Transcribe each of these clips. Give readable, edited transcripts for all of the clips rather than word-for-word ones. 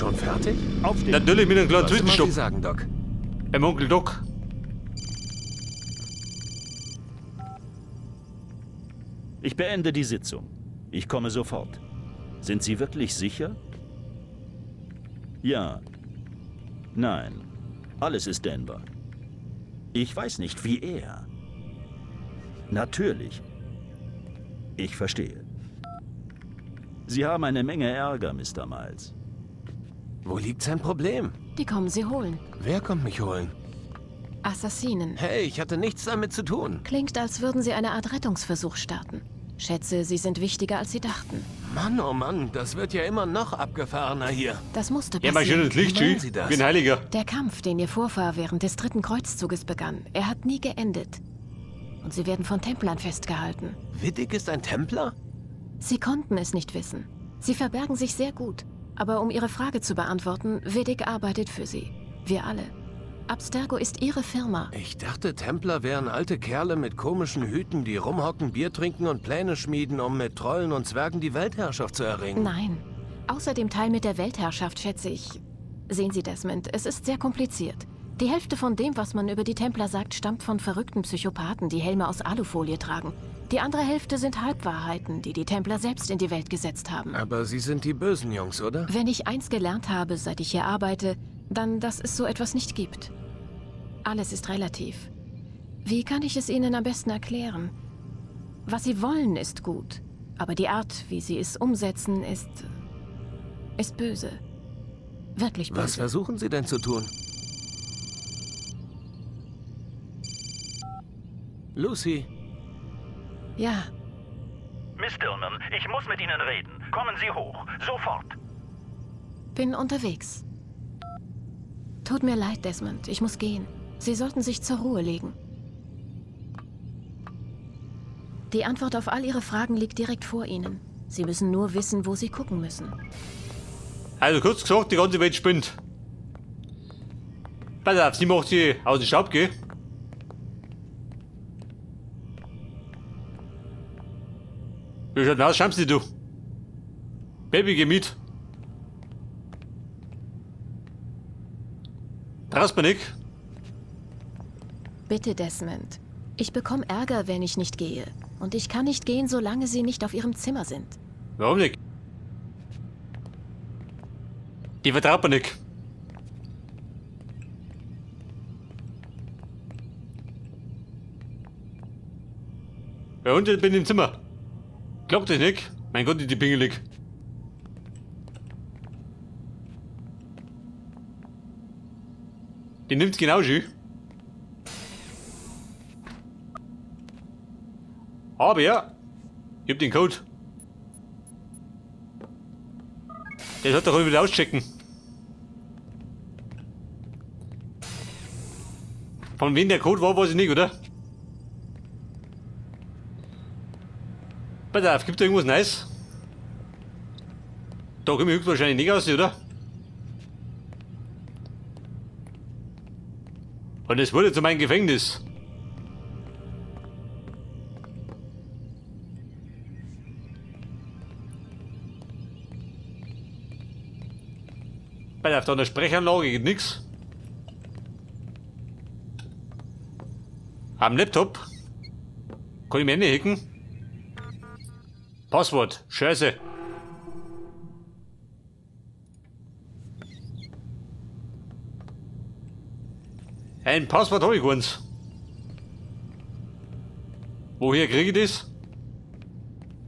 Schon fertig? Aufstehen. Natürlich mit einem kleinen Was immer Zwischenstopp. Sie sagen, Doc. Beim Onkel Doc. Ich beende die Sitzung. Ich komme sofort. Sind Sie wirklich sicher? Ja. Nein. Alles ist Denver. Ich weiß nicht, wie er. Natürlich. Ich verstehe. Sie haben eine Menge Ärger, Mr. Miles. Wo liegt sein Problem? Die kommen Sie holen. Wer kommt mich holen? Assassinen. Hey, ich hatte nichts damit zu tun. Klingt, als würden Sie eine Art Rettungsversuch starten. Schätze, Sie sind wichtiger, als Sie dachten. Mann, oh Mann, das wird ja immer noch abgefahrener hier. Das musste Ja, mal passieren. schön ins Licht, Wie meinen schön. Sie das? Wie ein Heiliger. Der Kampf, den Ihr Vorfahr während des dritten Kreuzzuges begann, er hat nie geendet. Und Sie werden von Templern festgehalten. Wittig ist ein Templer? Sie konnten es nicht wissen. Sie verbergen sich sehr gut. Aber um Ihre Frage zu beantworten, Wittig arbeitet für Sie. Wir alle. Abstergo ist Ihre Firma. Ich dachte, Templer wären alte Kerle mit komischen Hüten, die rumhocken, Bier trinken und Pläne schmieden, um mit Trollen und Zwergen die Weltherrschaft zu erringen. Nein. Außer dem Teil mit der Weltherrschaft schätze ich. Sehen Sie, Desmond, es ist sehr kompliziert. Die Hälfte von dem, was man über die Templer sagt, stammt von verrückten Psychopathen, die Helme aus Alufolie tragen. Die andere Hälfte sind Halbwahrheiten, die die Templer selbst in die Welt gesetzt haben. Aber sie sind die bösen Jungs, oder? Wenn ich eins gelernt habe, seit ich hier arbeite, dann, dass es so etwas nicht gibt. Alles ist relativ. Wie kann ich es Ihnen am besten erklären? Was Sie wollen, ist gut. Aber die Art, wie Sie es umsetzen, ist böse. Wirklich böse. Was versuchen sie denn zu tun? Lucy, Ja, Miss Dillman, ich muss mit Ihnen reden. Kommen Sie hoch. Sofort. bin unterwegs. Tut mir leid, Desmond. Ich muss gehen. Sie sollten sich zur Ruhe legen. Die Antwort auf all Ihre Fragen liegt direkt vor Ihnen. Sie müssen nur wissen, wo Sie gucken müssen. Also kurz gesagt, die ganze Welt spinnt. Pass auf, sie macht sie aus dem Staub, gell? Wie schaut denn aus? Schämst dich du? Baby, geh mit. Traust mir nicht? Bitte, Desmond. Ich bekomme Ärger, wenn ich nicht gehe. Und ich kann nicht gehen, solange Sie nicht auf Ihrem Zimmer sind. Warum nicht? Die vertraut mir nicht. Ja, und ich bin im Zimmer. Glaubt das nicht? Mein Gott, ist die pingelig. Die nimmt's genau schön. Aber ja, ich hab den Code. Der sollte doch wieder auschecken. Von wem der Code war, weiß ich nicht, oder? Pass auf, gibt da irgendwas Neues? Da komme ich höchstwahrscheinlich nicht aus, oder? Und es wurde zu meinem Gefängnis. Pass auf, da an der Sprechanlage geht nix. Am Laptop kann ich mir nicht hacken. Passwort, Scheiße. Ein Passwort habe ich keins. Woher kriege ich das?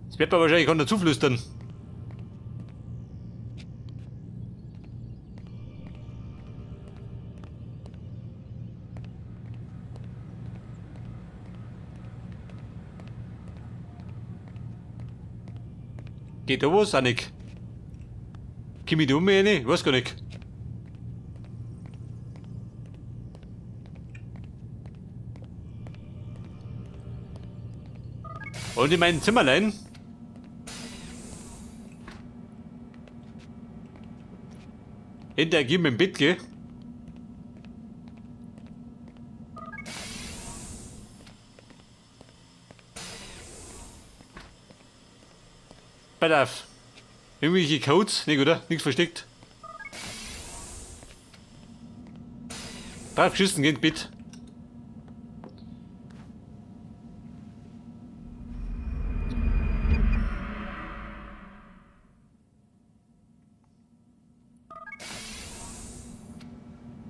Das wird man wahrscheinlich keiner zuflüstern. Geht da was? Auch nicht. Komm ich da um rein? Ich weiß gar nicht. Und in meinem Zimmerlein. Interagieren mit dem Bett, gell? Pass auf. Irgendwelche Codes, nicht, oder? Nichts versteckt. Drauf geschissen, geht bitte.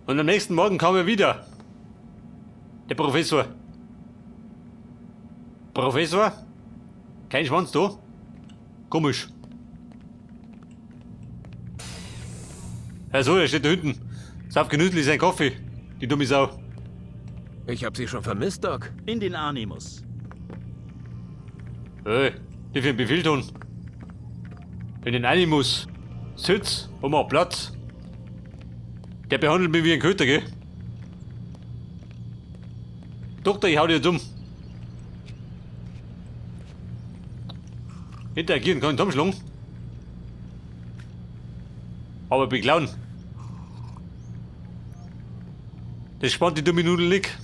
Und am nächsten Morgen kam er wieder. Der Professor. Professor? Kein Schwanz da? Komisch. Also, er steht da hinten. Sauft genüsslich seinen Kaffee. Die dumme Sau. Ich hab Sie schon vermisst, Doc. In den Animus. Hey, die für einen Befehl tun. In den Animus. Sitz und mach Platz. Der behandelt mich wie ein Köter, gell? Doktor, ich hau dir jetzt um. Interagieren kann ich zusammenschlagen. Aber beklauen. Das spannt die dumme Nudel nicht.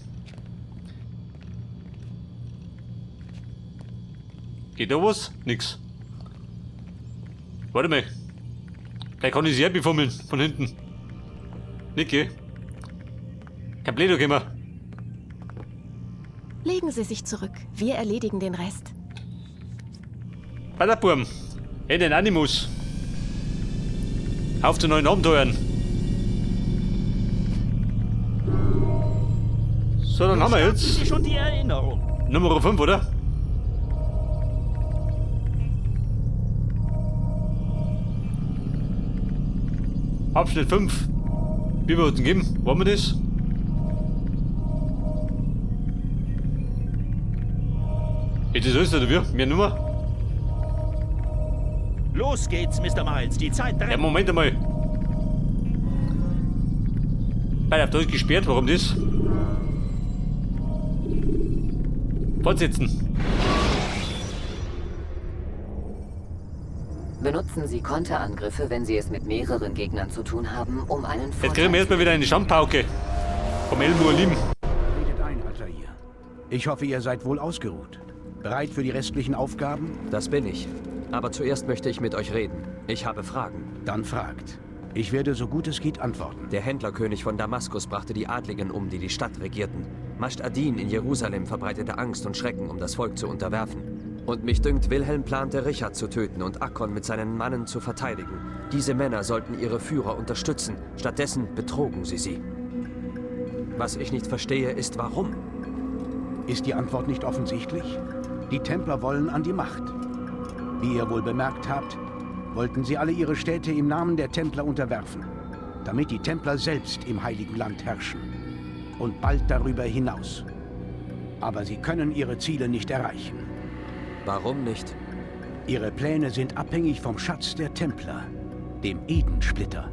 Geht da was? Nix. Warte mal. Vielleicht kann ich sie herbefummeln von hinten. Nicht, gell? Kein Bledo kommen. Legen Sie sich zurück. Wir erledigen den Rest. Weiter, Burm. In den Animus. Auf zu neuen Abenteuern. So, dann haben wir jetzt Sie schon die Erinnerung. Nummer 5, oder? Abschnitt 5. Wie wir uns geben? Wollen wir das? Ist das alles oder wie? Mehr Nummer? Los geht's, Mr. Miles. Die Zeit drängt. Ja, Moment einmal. Bei auf Deutsch gesperrt, warum das? Fortsetzen. Benutzen Sie Konterangriffe, wenn Sie es mit mehreren Gegnern zu tun haben, um einen Jetzt kriegen wir erstmal wieder eine Schandpauke. Vom El Mualim. Redet ein, Altair. Ich hoffe, ihr seid wohl ausgeruht. Bereit für die restlichen Aufgaben? Das bin ich. Aber zuerst möchte ich mit euch reden. Ich habe Fragen. Dann fragt. Ich werde so gut es geht antworten. Der Händlerkönig von Damaskus brachte die Adligen um, die die Stadt regierten. Mascht Adin in Jerusalem verbreitete Angst und Schrecken, um das Volk zu unterwerfen. Und mich dünkt, Wilhelm plante, Richard zu töten und Akkon mit seinen Mannen zu verteidigen. Diese Männer sollten ihre Führer unterstützen. Stattdessen betrogen sie sie. Was ich nicht verstehe, ist, warum? Ist die Antwort nicht offensichtlich? Die Templer wollen an die Macht. Wie ihr wohl bemerkt habt, wollten sie alle ihre Städte im Namen der Templer unterwerfen, damit die Templer selbst im Heiligen Land herrschen. Und bald darüber hinaus. Aber sie können ihre Ziele nicht erreichen. Warum nicht? Ihre Pläne sind abhängig vom Schatz der Templer, dem Edensplitter.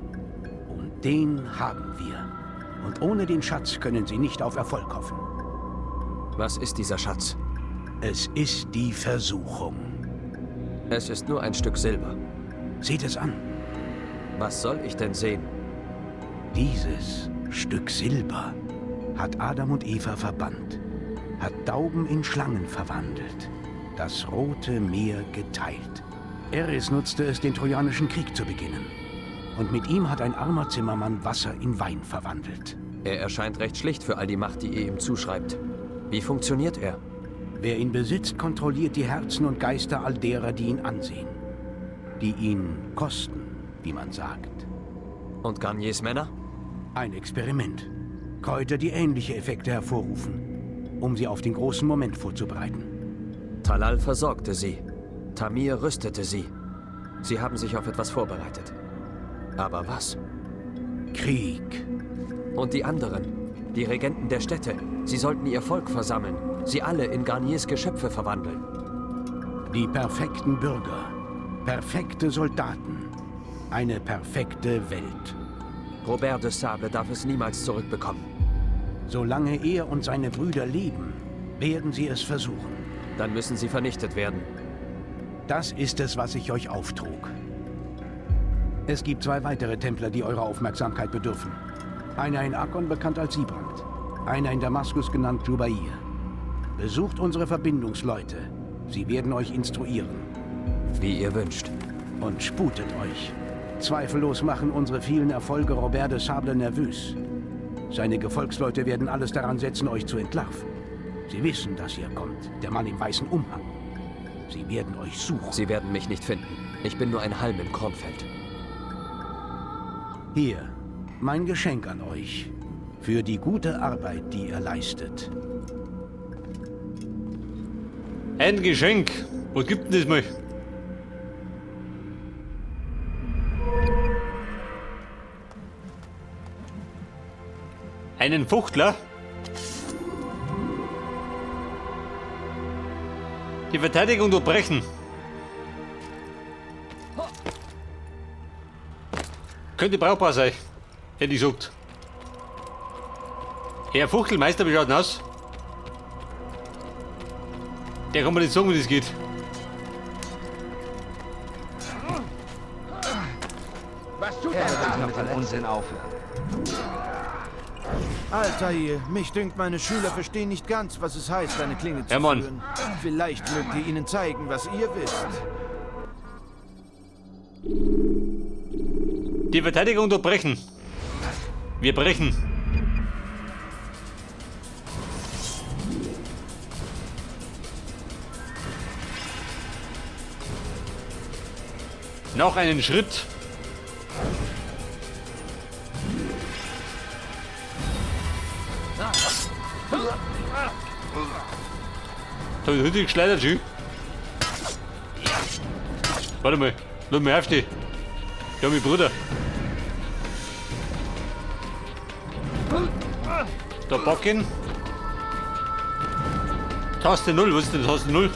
Und den haben wir. Und ohne den Schatz können sie nicht auf Erfolg hoffen. Was ist dieser Schatz? Es ist die Versuchung. Es ist nur ein Stück Silber. Seht es an. Was soll ich denn sehen? Dieses Stück Silber hat Adam und Eva verbannt, hat Dauben in Schlangen verwandelt, das Rote Meer geteilt. Eris nutzte es, den Trojanischen Krieg zu beginnen. Und mit ihm hat ein armer Zimmermann Wasser in Wein verwandelt. Er erscheint recht schlicht für all die Macht, die ihr ihm zuschreibt. Wie funktioniert er? Wer ihn besitzt, kontrolliert die Herzen und Geister all derer, die ihn ansehen. Die ihn kosten, wie man sagt. Und Garniers Männer? Ein Experiment. Kräuter, die ähnliche Effekte hervorrufen, um sie auf den großen Moment vorzubereiten. Talal versorgte sie. Tamir rüstete sie. Sie haben sich auf etwas vorbereitet. Aber was? Krieg. Und die anderen? Die Regenten der Städte. Sie sollten ihr Volk versammeln. Sie alle in Garniers Geschöpfe verwandeln. Die perfekten Bürger. Perfekte Soldaten. Eine perfekte Welt. Robert de Sable darf es niemals zurückbekommen. Solange er und seine Brüder leben, werden sie es versuchen. Dann müssen sie vernichtet werden. Das ist es, was ich euch auftrug. Es gibt zwei weitere Templer, die eurer Aufmerksamkeit bedürfen. Einer in Akkon, bekannt als Sibrand. Einer in Damaskus, genannt Jubair. Besucht unsere Verbindungsleute. Sie werden euch instruieren. Wie ihr wünscht. Und sputet euch. Zweifellos machen unsere vielen Erfolge Robert de Sable nervös. Seine Gefolgsleute werden alles daran setzen, euch zu entlarven. Sie wissen, dass ihr kommt, der Mann im weißen Umhang. Sie werden euch suchen. Sie werden mich nicht finden. Ich bin nur ein Halm im Kornfeld. Hier, mein Geschenk an euch. Für die gute Arbeit, die ihr leistet. Ein Geschenk. Was gibt denn das mal? Einen Fuchtler? Die Verteidigung durchbrechen. Könnte brauchbar sein, hätte ich gesagt. Herr Fuchtelmeister, wie schaut denn aus? Der kann mir nicht sagen, wie das geht. Was tut er? Bitte mit dem Unsinn aufhören. Altair, mich dünkt, meine Schüler verstehen nicht ganz, was es heißt, eine Klinge zu Hermann. führen. Vielleicht mögt ihr ihnen zeigen, was ihr wisst. Die Verteidigung durchbrechen. Wir brechen. Noch einen Schritt. Da hab ich richtig geschleudert, schön. Warte mal, lass mich aufstehen. Ja, mein Bruder. Da packen. Taste 0, was ist denn Taste 0?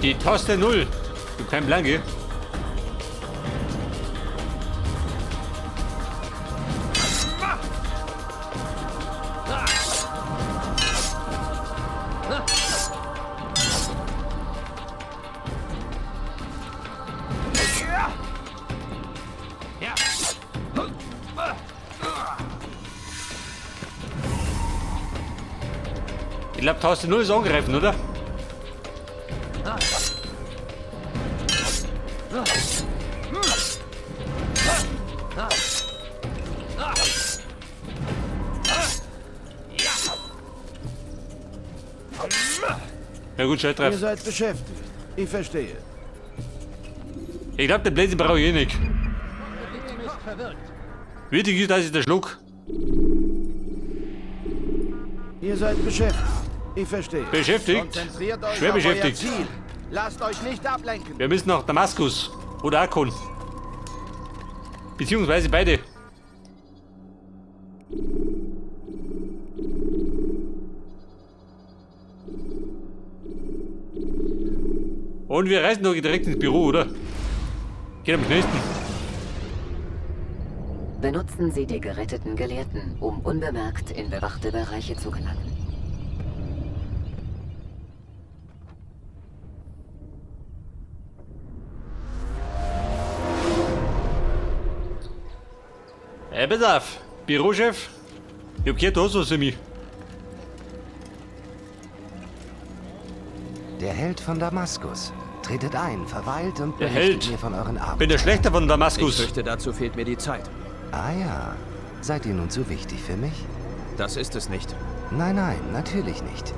Die Taste 0. Du kein Plan, gell? Ich glaube, Taste 0 ist angreifen, oder? Ja gut, scheiß Ihr drauf. seid beschäftigt. Ich verstehe. Ich glaube, den Blödsinn brauche ich eh nicht. Wichtig ist, dass ich der Schluck. Ihr seid beschäftigt. Ich verstehe. Beschäftigt? Konzentriert euch Schwer auf beschäftigt. euer Ziel. Lasst euch nicht ablenken. Wir müssen nach Damaskus oder Akkon. Beziehungsweise beide. Und wir reisen doch direkt ins Büro, oder? Geht am schnellsten. Benutzen Sie die geretteten Gelehrten, um unbemerkt in bewachte Bereiche zu gelangen. Ey, pass auf. Bürochef, ich hab gehört, du hast was für mich. Der Held von Damaskus. Tretet ein, verweilt und Der berichtet Held. mir von euren Bin Abenteuern. der Schlechter von Ich Damaskus. fürchte, dazu fehlt mir die Zeit. Ah ja. Seid ihr nun zu wichtig für mich? Das ist es nicht. Nein, nein, natürlich nicht.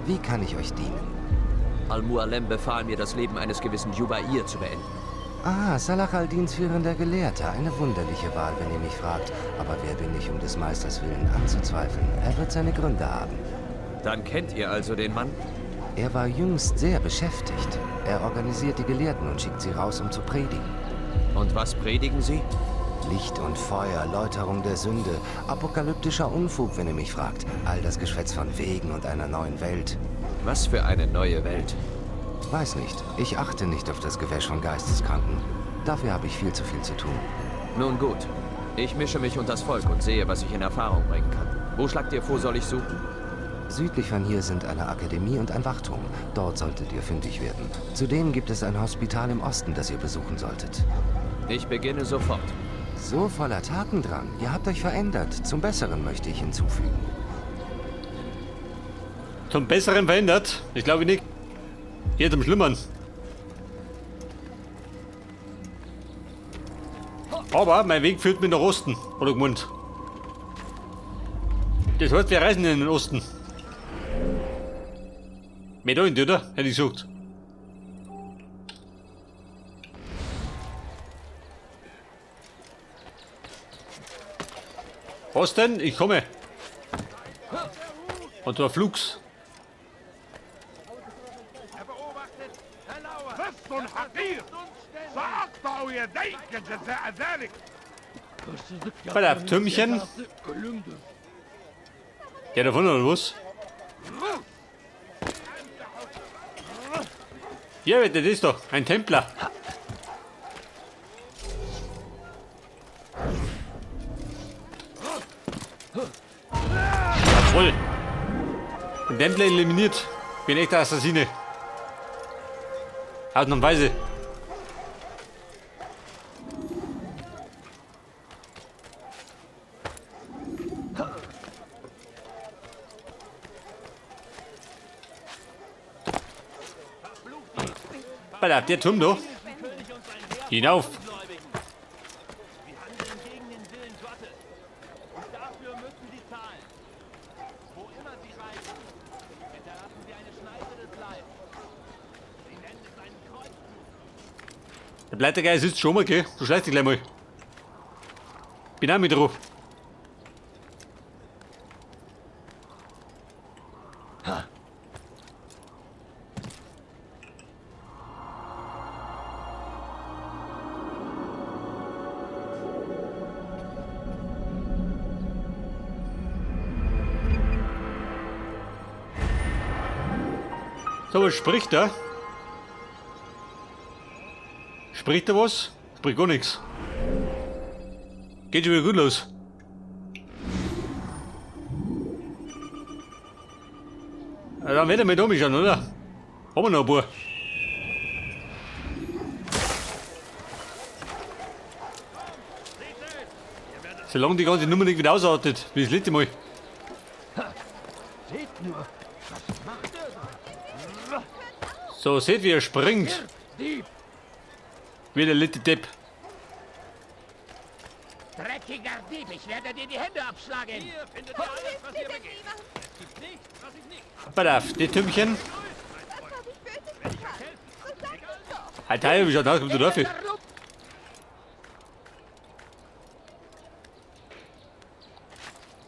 Wie kann ich euch dienen? Al-Mualem befahl mir, das Leben eines gewissen Jubair zu beenden. Ah, Salah al-Dins führender Gelehrter. Eine wunderliche Wahl, wenn ihr mich fragt. Aber wer bin ich, um des Meisters Willen anzuzweifeln? Er wird seine Gründe haben. Dann kennt ihr also den Mann? Er war jüngst sehr beschäftigt. Er organisiert die Gelehrten und schickt sie raus, um zu predigen. Und was predigen sie? Licht und Feuer, Läuterung der Sünde, apokalyptischer Unfug, wenn ihr mich fragt. All das Geschwätz von Wegen und einer neuen Welt. Was für eine neue Welt. Weiß nicht, ich achte nicht auf das Gewäsch von Geisteskranken. Dafür habe ich viel zu viel zu tun. Nun gut. Ich mische mich unters Volk und sehe, was ich in Erfahrung bringen kann. Wo schlagt ihr vor, soll ich suchen? Südlich von hier sind eine Akademie und ein Wachturm. Dort solltet ihr fündig werden. Zudem gibt es ein Hospital im Osten, das ihr besuchen solltet. Ich beginne sofort. So voller Tatendrang. Ihr habt euch verändert. Zum Besseren möchte ich hinzufügen. Zum Besseren verändert? Ich glaube nicht. Eher zum Schlimmeren. Aber mein Weg führt mich nach Osten, oder gemeint. Das heißt, wir reisen in den Osten. Mehr da oder? Hätte ich gesagt. Was denn? Ich komme. Und zwar flugs. Bei der Türmchen. Der davon oder was? Ja, das ist doch ein Templer. Jawohl. Ein Templer eliminiert. Bin echter Assassine. Ausnahmsweise. Alter, der Turm doch. Hinauf. Der Pleitegeist sitzt schon mal, gell? Du schleichst dich gleich mal. Bin auch mit drauf. So, was spricht er? Spricht er was? Spricht gar nichts. Geht schon wieder gut los. Ja, dann werden wir da schauen, oder? Haben wir noch ein paar. Solange die ganze Nummer nicht wieder ausartet, wie das letzte Mal. Seht nur, was macht er da? So, seht wie er springt. Wie der little Depp. Dreckiger Dieb, ich werde dir die Hände abschlagen. Hier findet ihr alles, was ihr begehrt. Es gibt nichts, was ich nicht. Pass auf, die Türmchen. Halt, halt, wie schaut aus, kommt du dafür?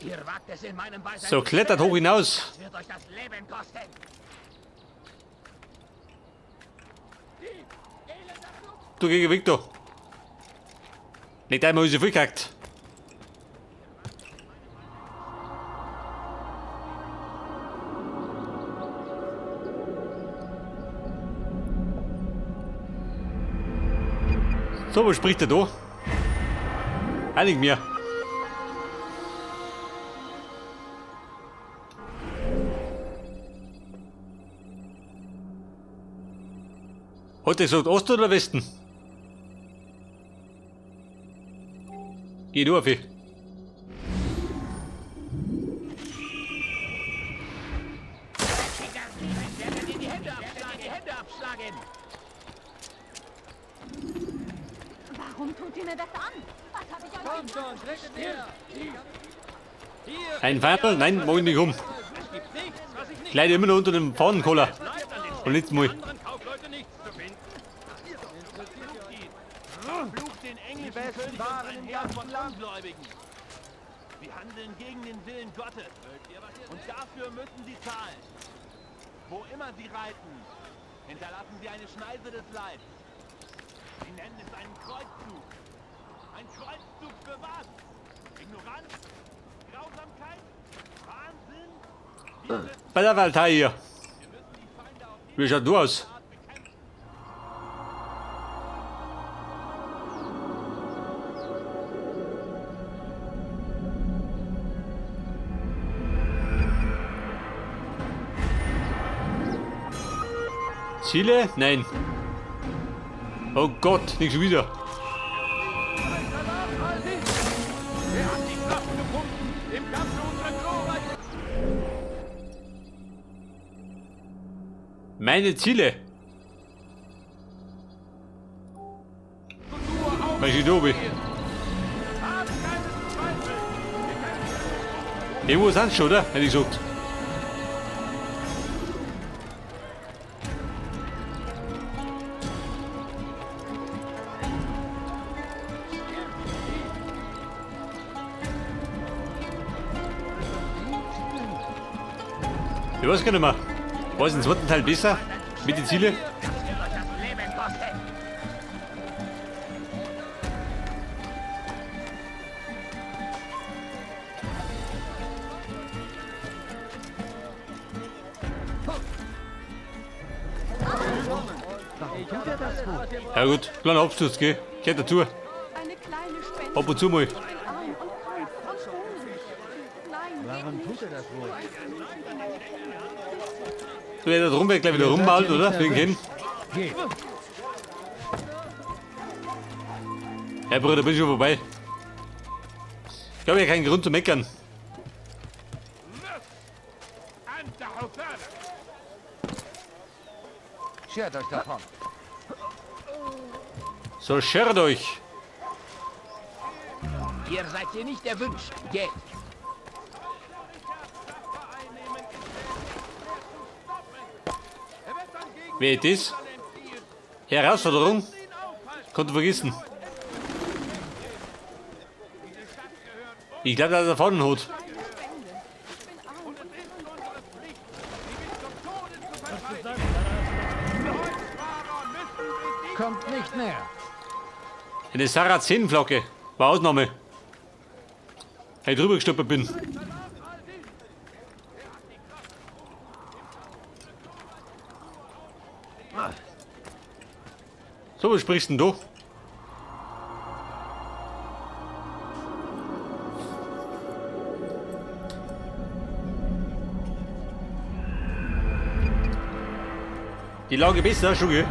Ihr wagt es in meinem Beisein. So, klettert hoch hinaus. Das wird euch das Leben kosten. Du gegen Victor. Nicht einmal ist sie vollgekackt. So, was spricht er da? Einig mir. Hat er gesagt Osten oder Westen? Geh du auf. Dir die Hände abschlagen. Warum tut ihr mir das an? Was habe ich euch Kommt schon, tretet näher. Ein Viertel? Nein, mach ich nicht um. Ich leide immer noch unter dem Fahnenkoller. Und letztes Mal. Den Engel waren im ganzen Land. Sie handeln gegen den Willen Gottes. Und dafür müssen sie zahlen. Wo immer sie reiten, hinterlassen sie eine Schneise des Leids. Sie nennen es einen Kreuzzug. Ein Kreuzzug für was? Ignoranz? Grausamkeit? Wahnsinn? Bei der Waltei hier. Wie schaut du aus? Ziele? Nein. Oh Gott, nicht schon wieder. Meine Ziele. Weil ich da bin. Irgendwo sind schon, oder? Hätte ich gesagt. Ich weiß gar nicht mehr. War es im zweiten Teil besser? Mit den Zielen? Ja gut, kleiner Absturz, gell? Gehört dazu. Ab und zu mal. Warum tut er das wohl? So, der da rum wird gleich wieder rummalen, oder? Wegen hin. Ja, Bruder, bin schon vorbei. Ich habe ja keinen Grund zu meckern. Schert euch davon. So, schert euch. Ihr seid hier nicht erwünscht. Geht. Wer ist das? Herausforderung? Konnte vergessen. Ich glaube, dass er vorne hat. Kommt nicht näher. Eine Sarazenenflagge. War Ausnahme. Weil ich drüber gestolpert bin. So, was sprichst denn du? Die Lage besser, schon, gell?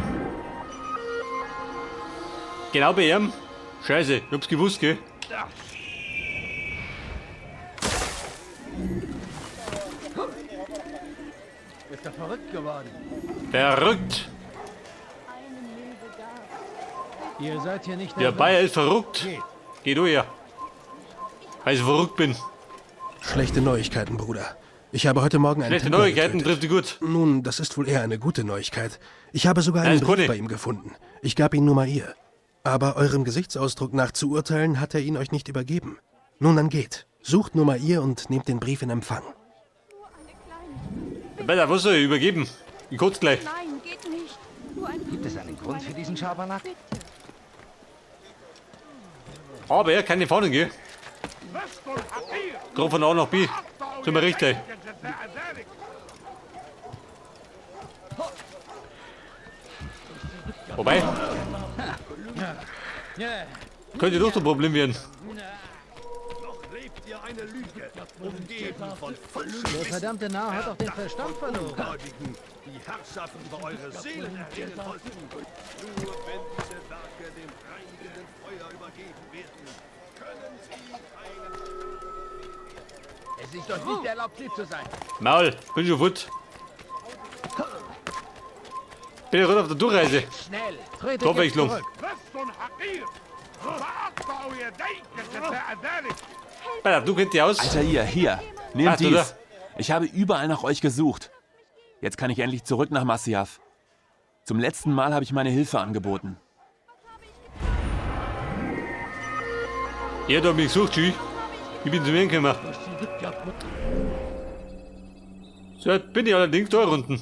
Genau bei ihm. Scheiße, ich hab's gewusst, gell? Ist er verrückt geworden? Verrückt! Ihr seid hier nicht Der Bayer ist verrückt. Geh du her. Weil ich verrückt bin. Schlechte Neuigkeiten, Bruder. Ich habe heute Morgen einen Schlechte Templer Neuigkeiten getötet. trifft die gut. Nun, das ist wohl eher eine gute Neuigkeit. Ich habe sogar Nein, einen ist Brief keine. bei ihm gefunden. Ich gab ihn nur mal ihr. Aber eurem Gesichtsausdruck nach zu urteilen, hat er ihn euch nicht übergeben. Nun dann geht. Sucht nur mal ihr und nehmt den Brief in Empfang. Besser, was soll ich übergeben? Ich kotze gleich. Nein, geht nicht. Nur ein Gibt es einen Grund für diesen Schabernack? Aber er keine Fahnen, gell? Gerade von A nach B. Sind wir richtig. Wobei, könnte doch zum Problem werden. Der verdammte Narr hat doch den Verstand verloren. Die Herrschaft über eure Seelen erringen wollten. Nur wenn diese Werke dem reinigenden Feuer übergeben werden, können sie keinen... Es ist euch nicht erlaubt, hier zu sein. Maul, bin schon fort. Bin ja gerade auf der Durchreise. Schnell. Tretet Torwechslung. jetzt zurück. Alter, du kennst dich aus. Altair, hier. Nehmt Passt, dies. oder? Ich habe überall nach euch gesucht. Jetzt kann ich endlich zurück nach Masyaf. Zum letzten Mal habe ich meine Hilfe angeboten. Er hat mich gesucht, tschüss. Ich bin zu mir gekommen. So, jetzt bin ich allerdings da unten.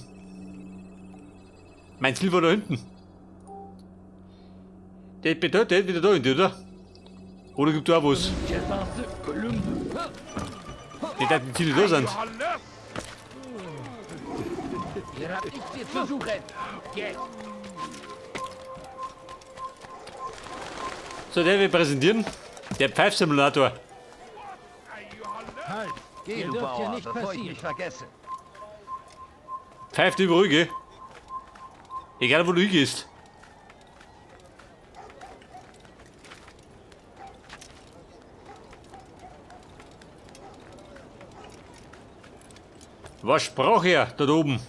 Mein Ziel war da hinten. Der bedeutet wieder da hinten, oder? Oder gibt da auch was? Nicht, dass die Ziele da sind. Ihr habt nichts hier zu suchen. Geht. So, der will präsentieren. Der Pfeifsimulator. Halt! Geh, Ihr du dürft hier Bauer, nicht bevor ich passieren. mich vergesse. Pfeift überall, gell? Egal, wo du hingehst. Was braucht er da oben?